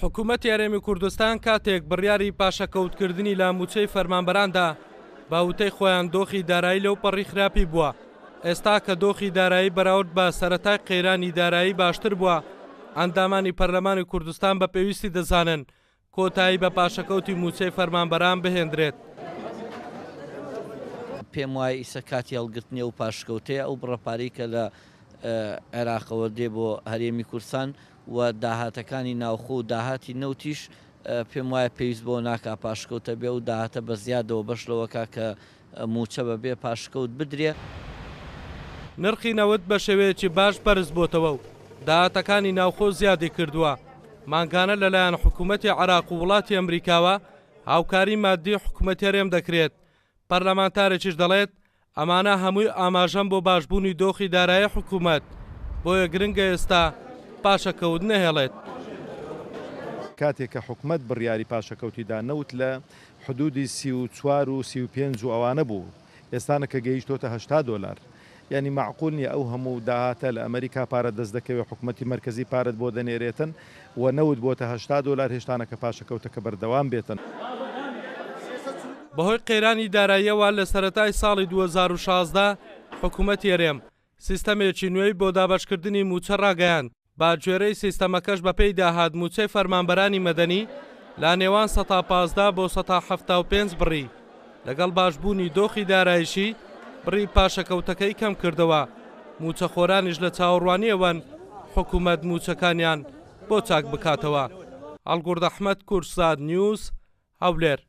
حکومەتی هەرێمی کوردستان کاتێک بڕیاری پاشەکەوتکردنی لە مووچەی فەرمانبەران دا، بە وتەی خۆیان دۆخی دارایی لەوپەڕی خراپی بووە، ئێستا کە دۆخی دارایی بەراورد بە سەرەتای قەیرانی دارایی باشتر بووە، ئەندامانی پەرلەمانی کوردستان بە پێویستی دەزانن کۆتایی بە پاشەکەوتی مووچەی فەرمانبەران بهێندرێت. پێم وایە ئیسە کاتی هەڵگرتنی ئەو پاشکەوتەیە، ئەو بڕە پارەی کە لە عێراقەوە دێ بۆ هەرێمی کوردستان و داهاتەکانی ناوخۆ و داهاتی نەوتیش پێم وایە پێویست بەوە ناکا پاشکەوتە بێ، ئەو داهاتە بە زیادەوە بەش لەوەکا کە مووچە بە بێ پاشکەوت بدرێ. نرخی نەوت بە شێوەیەکی باش بەرزبۆتەوە و داهاتەکانی ناوخۆ زیادی کردووە، مانگانە لەلایەن حکومەتی عێراق و وڵاتی ئەمریکاوە هاوکاری ماددی حکومەتی هەرێم دەکرێت، پەرلەمانتارێکیش دەڵێت، ئەمانە هەمووی ئاماژەن بۆ باشبوونی دۆخی دارایی حکومەت، بۆیە گرنگە ئێستا پاشەکەوت نەهێڵێت. کاتێک کە حکومەت بڕیاری پاشەکەوتی دا نەوت لە حدودی 34 و 35 و ئەوانە بوو، ئێستانە کە گەیشتۆتە 80 دۆلار. یانی مەعقول نیە ئەو هەموو داهاتە لە ئەمەریکا پارەت دەست دەکەوێ حکومەتی مەرکەزی پارەت بۆ دەنێرێتن و نەوت بۆتە 80 دۆلار هێشتانە کە پاشەکەوتەکە بەردەوام بێتن. بەهۆی قەیرانی داراییەوە لە سەرەتای ساڵی 2016 حکومەتی هەرێم سیستەمێکی نوێی بۆ دابەشکردنی مووچە ڕاگەیاند، بە گوێرەی سیستەمەکەش بەپێی داهات مووچەی فەرمانبەرانی مەدەنی لە نێوان 15% بۆ 75% بڕی، لەگەڵ باشبوونی دۆخی داراییشی بڕی پاشەکەوتەکەی کەمکردەوە، مووچەخۆرانیش لە چاوەڕوانی ئەوەن حکومەت مووچەکانیان بۆ چاک بکاتەوە. هەڵگورد ئەحمەد، کوردسات نیوز، هەولێر.